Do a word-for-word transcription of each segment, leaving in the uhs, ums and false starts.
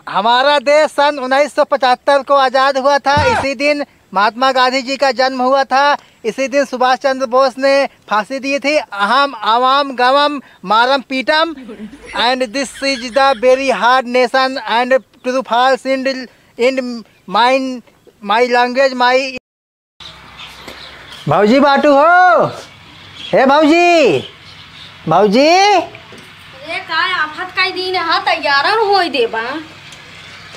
हमारा देश सन उन्नीस सौ पचहत्तर को आज़ाद हुआ था। इसी दिन महात्मा गांधी जी का जन्म हुआ था। इसी दिन सुभाष चंद्र बोस ने फांसी दी थी। अहम आवाम गवम मारम पीटम, and this is the very hard nation and to the false in, in my, my language, my भौजी बाटू हो, हे भौजी, भौजी। अरे का आफत का दिन है, तैयार होई देबा।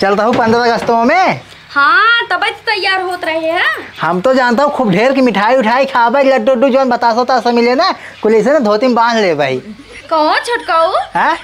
चलता हूँ पन्द्रह अगस्तों में। हाँ, तबे तो तैयार होत रहे हैं। हम तो जानता हूँ खूब ढेर की मिठाई उठाई खाबे, लड्डू उड्डू जौन बतासा उतासा मिले ना, कुल ऐसे ना धोती में बांध ले भाई। कहो छोटकाऊ। हाँ?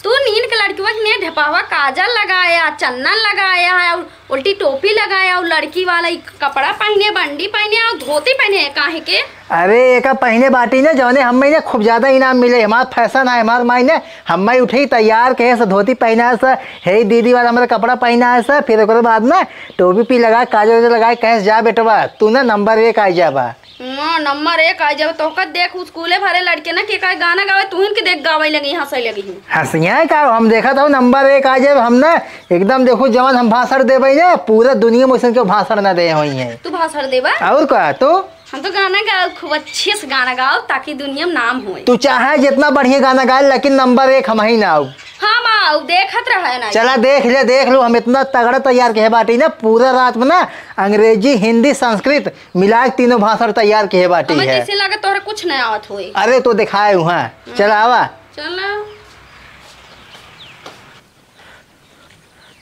तू नीन के लड़किवा के ने ढेपावा काजल लगाया, चंदन लगाया है, और उल्टी टोपी लगाया, और लड़की वाला ई कपड़ा पहने, बंडी पहने, और धोती पहने है, काहे के? अरे, एका पहने बाटी ने, जौने हम महीने खूब ज्यादा इनाम मिले, हमार फैशन है, हमार मायने, हम मई उठे तैयार कहे से धोती पहना से, हे दीदी वाला हमारा कपड़ा पहना है से, फिर ओकरे बाद ना टोपी पी लगा, काजल उजल लगा, कहे से, "जा बेटवा, तू ना नंबर एक आ जाबा।" हाँ, नंबर एक आ जाबा। तोहका देख, स्कूले भरे लड़के ना के का गाना गावे, तुहिन के देख गावे लगी, हंसे लगी। हंसिया का हम देखा था नंबर एक आ जाए, हम ना एकदम देखो जवन हम भाषण देबे ना, पूरा दुनिया में वैसन के भाषण ना दे होई है। तू भाषण देबा? और का तू? हम तो गाना गाओ, खूब अच्छे से गाना गाओ, ताकि दुनिया में नाम होए। तू चाहे जितना बढ़िया गाना गाए, लेकिन नंबर एक हम ही ना आओ। हाँ माँ, देखत रहे ना। चला देख ले, देख लो, हम इतना तगड़ा तैयार के बाटी ना, पूरा रात में ना अंग्रेजी, हिंदी, संस्कृत मिला के तीनों भाषण तैयार किहे बाटी हमें है। जैसे लगे तोहरा कुछ नहीं आवत होए। अरे तो दिखाए वहाँ। चल आवा। चला।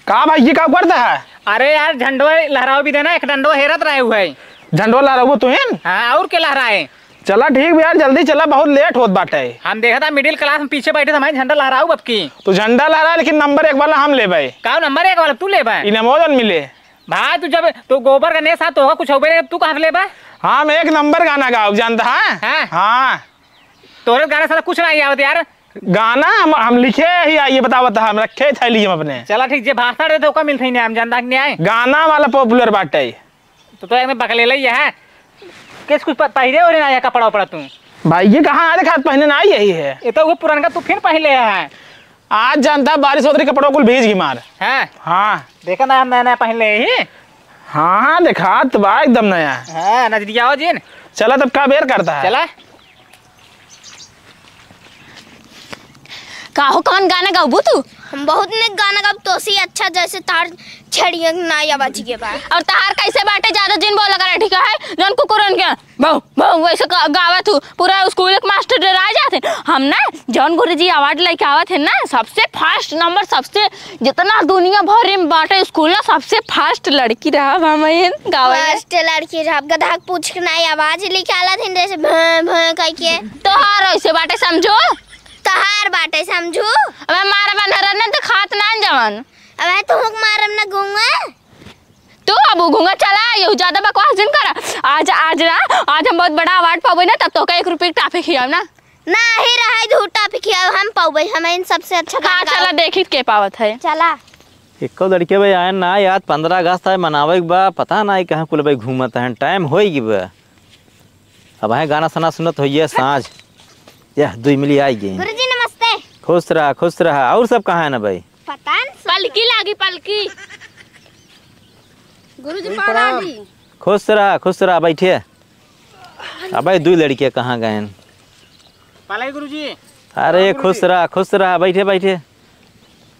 का भाई, ये का करता है? अरे यार, झंडो लहराओ भी देना, एक डंडो हेरत रहे हुए। झंडो लहराओ तू हैं? हाँ, और के लहराए? चला ठीक बा यार, जल्दी चला, बहुत लेट होत बाटे। हम देखा था मिडिल क्लास में पीछे बैठे थे, हमारे झंडा लहराओ अब की। तू झंडा लहरा, लेकिन नंबर एक वाला हम लेबे। का नंबर एक वाला तू लेबे? इनामो जौन मिले। भाई, तू जब, तू गोबर गणेश हा, तोहका कुछ होबे नहीं, तू कहाँ से लेबा? हाँ, हम एक नंबर गाना गाओ, जानता है? हाँ। हाँ। तोरे गाना साला कुछ नहीं आवत यार। गाना हम, हम लिखे ही, आइए बतावत, हम रखे थैली हम अपने। चला ठीक, जे भाषण दे तो ओका मिलत ही नहीं, हम जानता कि नहीं आए। गाना वाला popular बाटे। तो, तो एक में बकलेले ही है। किस कुछ प-, पहिरे ओढ़े ना है कपड़ा उपड़ा तू? भाई, ये कहाँ आ देखा, पहने ना यही है। ये तो वो पुरनका तू फिर पहन ले है। आज जानता, बारिश होत रही, कपड़ों कुल भीज गई मार। हैं? हाँ। देखा ना, हम नया नया पहन ले ही। हाँ, हाँ, देखा तो बा एकदम नया। हाँ, नजरिया हो जिन। चला तब का बेर करता है? चला। काहो, कौन गाना गाबू तू? हम बहुत नीक गाना गाब, तोसी अच्छा जैसे तार छेड़िया के नाई आवाज के बा। और तार कैसे बाटे, ज्यादा जिन बोला करे, ठीक है? जौन कुकुरन के भौ, भौ, वैसे गा-, गावत हूँ, पूरा स्कूल के मास्टर डरा जात हैं। हम ना, जौन गुरुजी award लेके आवत हैं ना, सबसे first number, सबसे, जितना दुनिया भर में बाटे स्कूल ना, सबसे first लड़की रहब हम, गावे में। First लड़की रहब, गधा के पूछ के नाई आवाज निकालत हैं, जैसे भैं, भैं करके। तोहार ऐसे बाटे, समझू? तोहार बाटे, समझू? अबे मारा बंधर ना, तो खात ना जवन। अबे तू हुक मारम ना गूंगा। तू अब घूंगा चला, यहू ज्यादा बकवास जिन करा। आज, आज ना, आज हम बहुत बड़ा award पाबे ना, तब तोहका एक रुपये की टॉफी खियाओ ना। नाही रहे, झूठा पे खियाओ, हम पाउबे, हमें इन सबसे अच्छा हाँ, गाना गाओ। चला देखी के पावत है। चला। एको लड़के भाई आए ना यार, पन्द्रह अगस्त है, मनावे के बा, पता ना कहाँ कुल भाई घूमत हैं, टाइम होई गी बा। अब है गाना सना सुनत होइए साँझ। यह दुई मिली आई गई। गुरुजी नमस्ते। खुश रहा, खुश रहा। और सब कहाँ है ना भाई? पता न। पलकी लागी, पलकी। गुरुजी प्रणाम। प्रणाम। खुश रहा, खुश रहा, बैठे। अबे दुई लड़के कहाँ गए हैं? पालाई गुरुजी। अरे प्रणाम खुश गुरुजी। रहा, खुश रहा, बैठे, बैठे।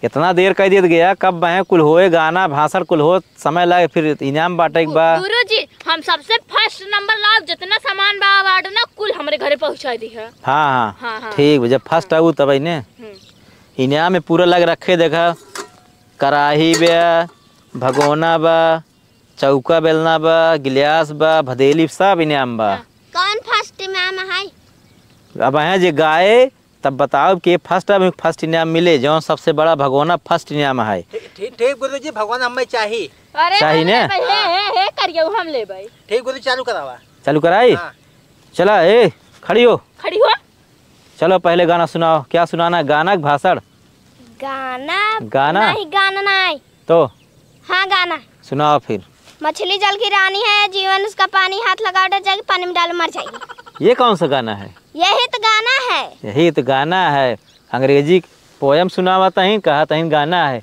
इतना देर कह दिया गया, कब बहे कुल होए, गाना, भाषण कुल हो, समय लागे, फिर इनाम बांटे के बा। गुरुजी, हम सबसे first number लाओ, जितना सामान बा award ना, कुल हमरे घरे पहुँचा दी है। हाँ, हाँ। हाँ, हाँ। ठीक बा, जब first आऊ तब ने। हम्म। इनाम में पूरा लग रखे, देखा, कराही बा, भगोना बा, चौका बेलना बा, गिलास बा, भदेली, सब इनाम बा। हाँ। कौन first इनाम है? अब है जे गाए, तब बताओ कि first, अब first इनाम मिले, जौन सबसे बड़ा भगोना first इनाम है। ठीक, ठीक, ठीक गुरुजी, भगवान हमें चाही। अरे, चाही हम ने? लेबै, हे, हे, हे, करियौ, हम लेबै। ठीक गुरुजी, चालू करावा। चालू कराई? हाँ। चला, ए, खड़ी हो। खड़ी हो। चलो, पहले गाना सुनाओ। क्या सुनाना है? गाना कि भाषण? गाना? गाना? नहीं, गाना नहीं। तो? हाँ, गाना। सुनाओ फिर। मछली जल की रानी है, जीवन उसका पानी, हाथ लगाओ डर जाएगी, पानी में डालो मर जाएगी। ये कौन सा गाना है? यही तो गाना है। यही तो गाना है। अंग्रेजी poem सुनावत हैं, कहत हैं गाना है।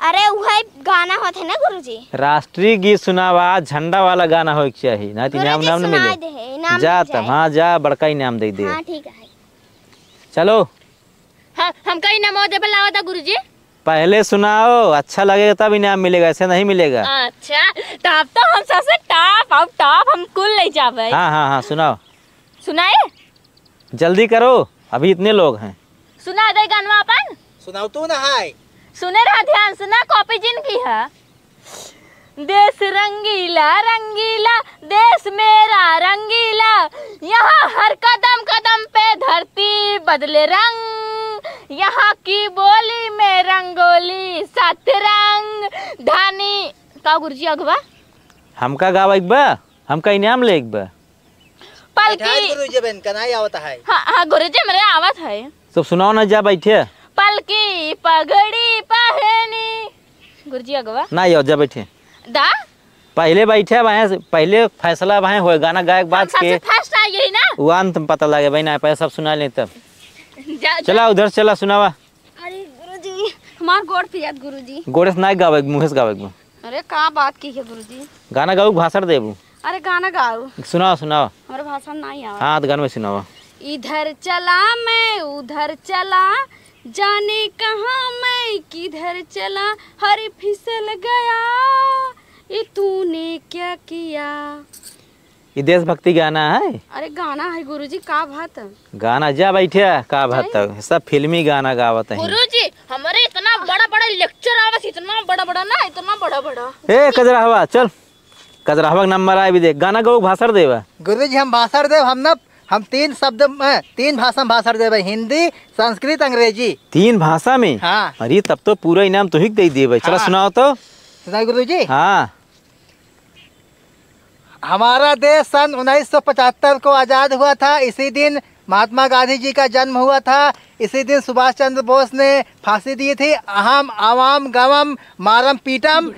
अरे, उहे गाना होत है ना गुरुजी। राष्ट्रीय गीत सुनावा, झंडा वाला गाना होए के चाही, ना तो अरे, इनाम जी, उनाम न सुनाए मिले। दे है, इनाम जा मिल तब, जाए। हाँ, जा, बड़का इनाम दे दे। हाँ, ठीक है। चलो। हाँ, हमका इनाम और देबे लावा था गुरुजी। पहले सुनाओ, अच्छा लगेगा तब इनाम मिलेगा, ऐसे नहीं मिलेगा। अच्छा, तब तो हम सबसे top, अब top हम कुल ले जाबे। हाँ, हाँ, हाँ, सुनाओ। सुनाए? जल्दी करो, अभी इतने लोग हैं। सुना दे गनवा अपन। सुनाओ तू ना हाय। सुने रहा ध्यान से ना, कॉपी जिन की है। देश रंगीला रंगीला, देश मेरा रंगीला, यहाँ हर कदम कदम पे धरती बदले रंग, यहाँ की बोली में रंगोली सतरंग। धानी का गुरुजी अगवा? हमका गावे के बा, हमका इनाम ले के बा। पलकी बैठाई गुरुजी बहन का नाई आवत है। हाँ, हाँ, गुरुजी हमरे आवत है। तो सुनाओ ना, जा बैठे। पलकी पगड़ी पहनी। गुरुजी अगवा। ना आओ, जा बैठे। दा? पहले बैठे भाई, पहले फैसला भाई होए, गाना गायक हम बात सबसे के। First आई यही ना? वो अंत में पता लगे भाई, ना पहले सब सुना ले तब। जा, जा। चला उधर चला सुनावा। अरे गुरुजी, हमार गोड़ पियात गुरुजी। गोड़े से ना गावे, मुँहे से गावे। अरे का बात की है गुरुजी? गाना गाऊ, भाषण देबू? अरे गाना गाऊ। सुनाओ, सुनाओ। हमरे भाषण नहीं आवा। हाँ, तो गाना में सुनाओ। इधर चला मैं उधर चला, जाने कहाँ मैं किधर चला, हर फिसल गया, ये तूने क्या किया। ये देशभक्ति गाना है। अरे गाना है गुरुजी, का बात? गाना जा बैठे, का बात? नहीं। सब फिल्मी गाना गावत है। गुरुजी, हमारे इतना बड़ा बड़ा lecture आवत, इतना बड़ा बड़ा ना, इतना बड़ा बड़ा। ए कजराहवा, चल। कजराहवा के नंबर आए भी देख, गाना गाऊ, भाषण देवा। गुरुजी हम भाषण देव, हम ना, हम तीन शब्द में, तीन भाषा में भाषण देवे, हिंदी, संस्कृत, अंग्रेजी। तीन भाषा में? हाँ। अरे तब तो पूरा इनाम तुही के दे देवे। चला हाँ। सुनाओ तो। सुनाई गुरुजी? हाँ। हमारा देश सन उन्नीस सौ पचहत्तर को आज़ाद हुआ था। इसी दिन महात्मा गांधी जी का जन्म हुआ था। इसी दिन सुभाष चंद्र बोस ने फांसी दी थी। अहम आवाम गवम मारम पीटम,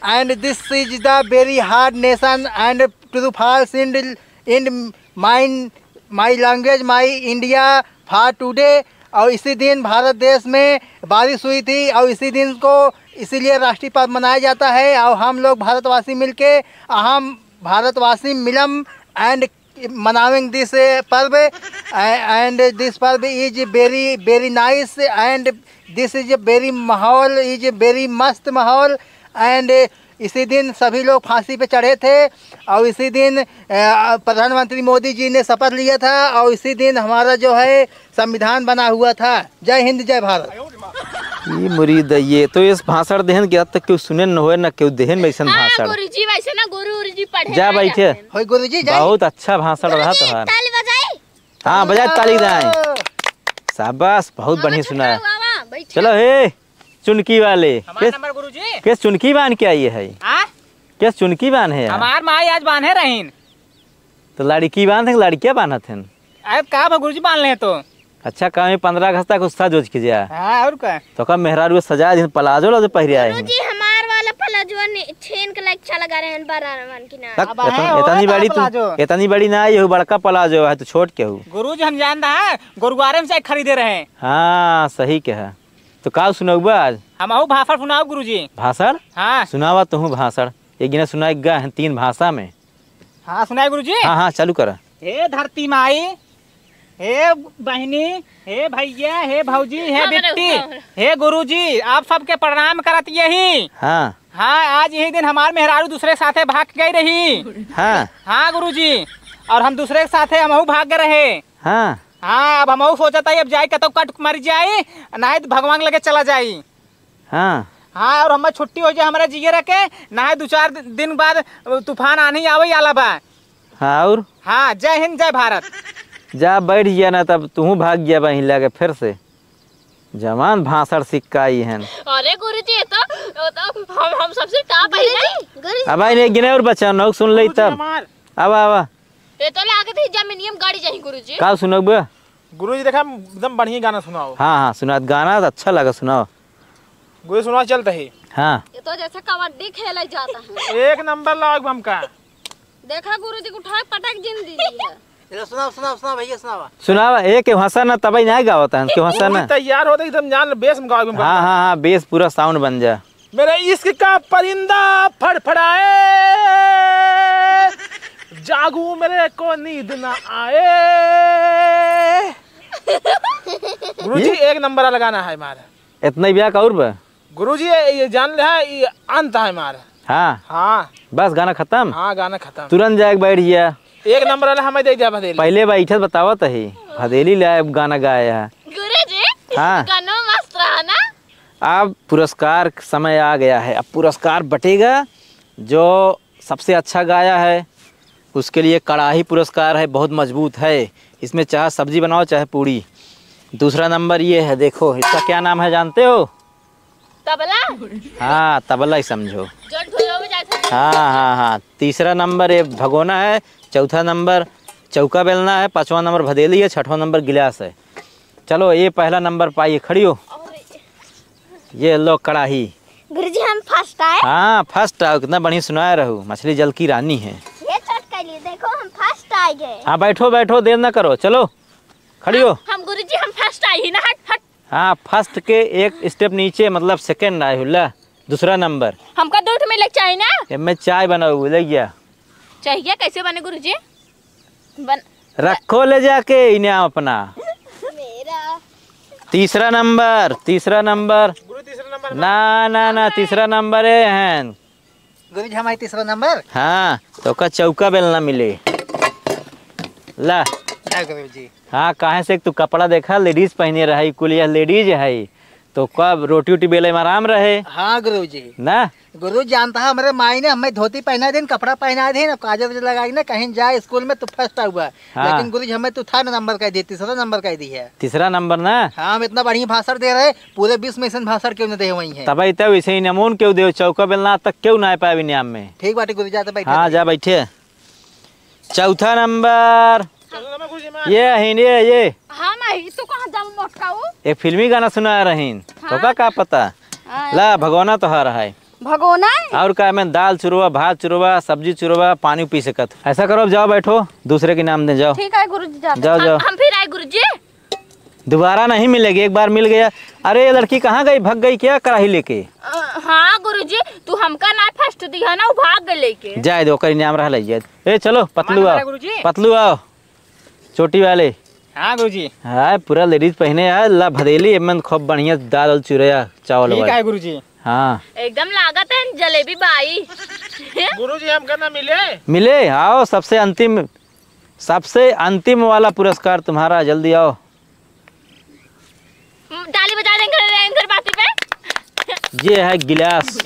and this is the very hard nation and to the false in, in my, my language, my India for today। और इसी दिन भारत देश में बारिश हुई थी और इसी दिन को इसीलिए राष्ट्रीय पर्व मनाया जाता है। और हम लोग भारतवासी मिलके अहम भारतवासी मिलम and मनावेंगे दिस पर्व, and दिस पर्व is very very nice and this is very माहौल is very मस्त माहौल। And इसी दिन सभी लोग फांसी पे चढ़े थे और इसी दिन अ, प्रधानमंत्री मोदी जी ने शपथ लिया था और इसी दिन हमारा जो है संविधान बना हुआ था। जय हिंद, जय भारत। ई मुरीद, ये तो इस भाषण देहन के आज तक केहू सुने न होए, न केहू देहन में ऐसन हाँ, भाषण। गुरुजी वैसे ना गुरु, गुरुजी पढ़े जा ना बैठे। जाते हैं। होय गुरुजी, जय। बहुत अच्छा भाषण रहा गुरुजी, तोहार। ताली बजाई। हाँ, बजाए ताली दाएं। शाबाश, बहुत हाँ, बढ़िया चुप सुना है। रहो, आवा, बैठे। चलो हे, चुनकी वाले। हमार केस, नंबर गुरुजी। केस चुनकी बांध के आई है? हाँ? केस चुनकी बांध है यार? हमार माई आज बांधे रहीन। तो लड़की बांध है, लड़कियां बांधत हैं? अरे का भा गुरुजी बांध ले तो। अच्छा, का में पन्द्रह अगस्त तक उत्साह जोज के जा। हाँ, और का? तो का मेहरारू सजा दिन प्लाजो लाजो पहिरे आए हैं। गुरुजी, हमार वाला प्लाजो ने छेन के लाइक अच्छा लगा रहे हैं, बड़ा रमन की ना। तक अब है, इतन-, हो इतनी गया बड़ी तू, प्लाजो। इतनी बड़ी ना आई हो, बड़का प्लाजो है, तो छोट के हो। गुरुजी, हम जानता है, गुरुद्वारे में से खरीदे रहे। हाँ, सही कहा। तो का सुनौबा आज? हमहू भाषण सुनाओ गुरुजी। भाषण? हाँ। सुनावा तुहू भाषण। एक गिना सुनाई गा है तीन भाषा में। हाँ, सुनाई गुरुजी। हाँ, हाँ, चालू करा। हे धरती माई, हे बहिनी, हे भैया, हे भौजी, हे हाँ, बिट्टी, हाँ। हे गुरुजी, आप सबके प्रणाम करत यही। हाँ। हाँ, आज यही दिन हमार मेहरारू दूसरे साथे भाग गई रही। हाँ। हाँ गुरुजी, और हम दूसरे के साथे हमहू भाग गए रहे। हाँ। हाँ, अब हमहू सोचत है, अब जाई कतौ कट मर जाई, नाहीं तो भगवान लगे चला जाई। हाँ। हाँ, और हमार छुट्टी हो जाए हमारा जियरा के, नाहीं दो चार दि-, दिन बाद तूफान आन्ही आवे आला बा। हाँ, और? हाँ, जय हिंद, जय भारत। जा बैठ गया ना, तब तू भाग गया बहिन लगे फिर से। जवान भाषण सिक्का आई हन। अरे गुरुजी, ये तो, ये तो हम, हम सबसे top है ना? गुरुजी। अब भाई ने गिने और बच्चा नौक सुन ले गुरुजी तब। हमार। आवा, आवा। ये तो लागत है जमीनियम गाड़ी जाही गुरुजी। का सुनौबा? गुरुजी देखा, एकदम बढ़िया गाना सुनाओ। हाँ, हाँ, सुनात गाना तो अच्छा लगा, सुनाओ। गुरुजी सुनाओ, चलत ही। हाँ। ये तो जैसे कबड्डी खेले जाता है। एक नंबर लाओ हमका। देखा गुरुजी को उठा के पटक जिन दी है। चलो सुनाओ, सुनाओ, सुनाओ भैया, सुनाओ। सुनाओ, एक के हंसा ना तबई नहीं गावत है, के हंसा ना। गुरुजी तैयार होते एकदम जान बेस में गाओ हमका। हाँ, हाँ, हाँ, बेस पूरा sound बन जा। मेरे इश्क का परिंदा फड़फड़ाए, जागूं मेरे को नींद ना आए। गुरुजी, ये एक नंबर वाला गाना है मार। इतना ही ब्याह का और बा? गुरुजी, ये, ये जान ले है, ये अंत है मार। हाँ। हाँ। बस गाना खत्म? हाँ, गाना खत्म। तुरंत जाके बैठ गया। एक नंबर वाला हमें दे दिया भदेली। पहले बैठत बतावत ही, भदेली ले गाना गाया है। गुरुजी, हाँ। गानो मस्त रहा ना? अब पुरस्कार समय आ गया है, अब पुरस्कार बटेगा। जो सबसे अच्छा गाया है, उसके लिए कड़ाही पुरस्कार है, बहुत मजबूत है। इसमें चाहे सब्जी बनाओ, चाहे पूड़ी। दूसरा नंबर ये है, देखो, इसका क्या नाम है, जानते हो? तबला? हाँ, तबला ही समझो। जो ढोलक बजाते हैं। हाँ, हाँ, हाँ। तीसरा नंबर ये भगोना है, चौथा नंबर चौका बेलना है, पाँचवा नंबर भदेली है, छठवाँ नंबर गिलास है। चलो, ये पहला नंबर पाइए, खड़ी हो। ये लो कड़ाही। गुरुजी, हम first आए। हाँ, first आओ, कितना बढ़िया सुनाए रहू, मछली जल की रानी है। ये चोट कर लिए, देखो, हम first आ गए। हाँ, बैठो, बैठो, देर ना करो, चलो, खड़ी हो। हम, हम गुरुजी, हम first आए ही ना, हट, हट। हाँ, first के एक step नीचे, मतलब second आए हो, ला, दूसरा नंबर। हमका दूध मिले चाही ना? एमे चाय बनाऊ, ले गया। चाहिए, कैसे बने गुरुजी? बन- रखो ले जाके इनाम अपना। मेरा। तीसरा नंबर, तीसरा नंबर। गुरु, तीसरा नंबर। ना, ना, ना, तीसरा नंबर है, हैं। गुरुजी, हमारी तीसरा नंबर। हाँ, तो का चौका बेलना मिले। ला। ना गुरुजी। हाँ, काहे से तू कपड़ा देखा, ladies पहने रहे, कुल यह ladies है, तो कब रोटी उटी बेले में आराम रहे। हाँ गुरुजी। ना? गुरु जानता है, हमरे माई ने हमें धोती पहना दिन, कपड़ा पहना दिन, अब काजल उजल लगाई ना, कहीं जाए स्कूल में तो first आउबा। हाँ। लेकिन गुरुजी, हमें तू थर्ड नंबर कह दी, तीसरा नंबर कह दी है। तीसरा नंबर ना? हाँ, हम इतना बढ़िया भाषण दे रहे, पूरे विश्व में ऐसन भाषण क्यों न दे वही है। तब तो इसे ही नमून क्यों दे, चौका बेलना तक क्यों ना पाए इनाम में। ठीक बाटे गुरुजी, जा तो बैठे हाँ, रहिए। जा बैठे। चौथा नंबर। चौथा नंबर गुरुजी, मैं। ये है, ये, ये। हाँ, माई, तू कहाँ जाऊँ मोटकाऊ? एक फिल्मी गाना सुना रहीन। हाँ। तो का, का पता? हाँ। ला, भगोना तोहार है। भगोना है? और का, मैं दाल चुरवा, भात चुरवा, सब्जी चुरवा, पानी पी सकत। ऐसा करो, अब जाओ बैठो, दूसरे के नाम दे, जाओ। ठीक है गुरुजी, जाते। जाओ, हम, जाओ। हम फिर आए गुरुजी। दोबारा नहीं मिलेगी, एक बार मिल गया। अरे, ये लड़की कहाँ गई, भग गई क्या कड़ाही लेके? अ, हाँ गुरुजी, तू हमका ना first दिया ना, वो भाग गई लेके। जाए दो, ओकर इनाम रहा, ले जाए। ए, चलो, पतलू हमारा आओ। गुरुजी। पतलू आओ, चोटी वाले। हाँ गुरुजी। हाँ, पूरा ladies पहने है, ला भदेली, एमन खूब बढ़िया दाल और चुरया चावल ठीक वाले। है गुरुजी। हाँ। एकदम लागत है जलेबी बाई। गुरुजी, हमका ना मिले? मिले, आओ, सबसे अंतिम, सबसे अंतिम वाला पुरस्कार तुम्हारा, जल्दी आओ। हम्म, ताली बजा देंगे, देंगे बाती पे। ये है गिलास।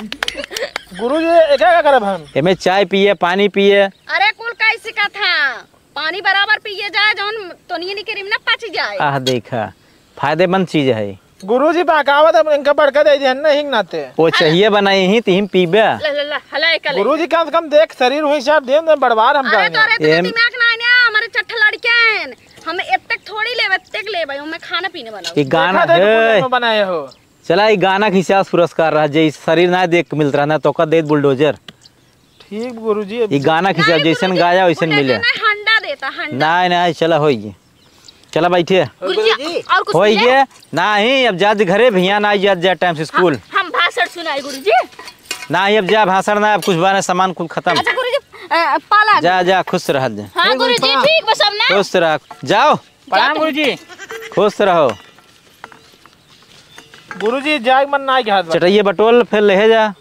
गुरुजी, ये क्या, क्या करब हम? एमे चाय पिए, पानी पिए। अरे, कुल कैसे का था? पानी बराबर पिए जाए, जौन तोनिए निकरी में ना पच जाए। आह, देखा, फायदेमंद चीज है। गुरुजी, बहकावत हम इनका बड़का दे दिहन ना, हिंग नाते। वो चाहिए बनाई ही, तिहिम पीबे। ला, ला, ला, हला एक ले। गुरुजी, कम से कम देख, शरीर हुई साहब, देन, देन बड़वार हम अरे, कहेंगे। तोरे इतना एम- दिमाग ना है ना, हमारे चट्ठा लड़के हैं। हम एत्तेक थोड़ी लेब, एत्तेक लेब, ओमे खाना पीने बनाओ। ई गाना देखा, देखो, है। बनाए हो। चला, ई गाना के हिसाब से पुरस्कार रहा, जे ई शरीर ना देख के मिलत रहा ना, तो ओकर देत बुलडोजर। ठीक गुरुजी, अब ई गाना के हिसाब, नहीं जैसन गुरुजी, गाया, वैसन बुलडोजर मिले। ना, हंडा देता, हंडा। नहीं, नहीं, चला, होई। चला, बैठे। गुरुजी, गुरुजी, और कुछ होई मिले? ये? नहीं, अब जा घरे, भैया ना आई, जा, जा टाइम से स्कूल। हम, हम भाषण सुनाई, गुरुजी। नहीं, अब जा, भाषण ना, अब कुछ बाने, सामान कुल खत्म। अच्छा, गुरुजी, अ, पाला। जा, जा, खुश रह, जा। हाँ, गुरुजी, ठीक बा सब ना? खुश रह, जाओ। प्रणाम गुरुजी। खुश रहो। गुरुजी, जाए मन ना घात बा। चटैया बटोर, फिर ले जा।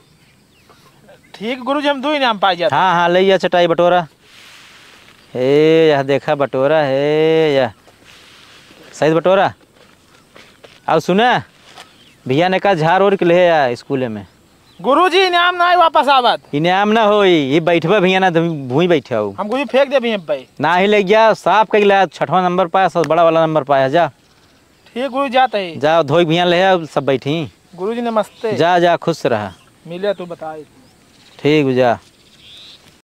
ठीक गुरुजी, हम दो इनाम पाई जाते। हाँ, हाँ, ले जा चटाई बटोरा। ए, यह देखा बटोरा है, यह सही बटोरा। और सुना, भैया ने कहा झाड़ ओढ़ के ले आ स्कूले में। गुरुजी, इनाम ना वापस आवत। इनाम ना होई, ये बैठबा भैया ना, तुम भूई बैठे हो। हम गुरुजी फेंक दे भैया भाई। ना ही ले गया, साफ कह ला, छठवां नंबर पाया, सब बड़ा वाला नंबर पाया, जा। ठीक गुरु, जात है। जा, धोई भियान ले आ, सब बैठी। गुरुजी नमस्ते। जा, जा, खुश रहा। मिले तू बताए। ठीक, जा।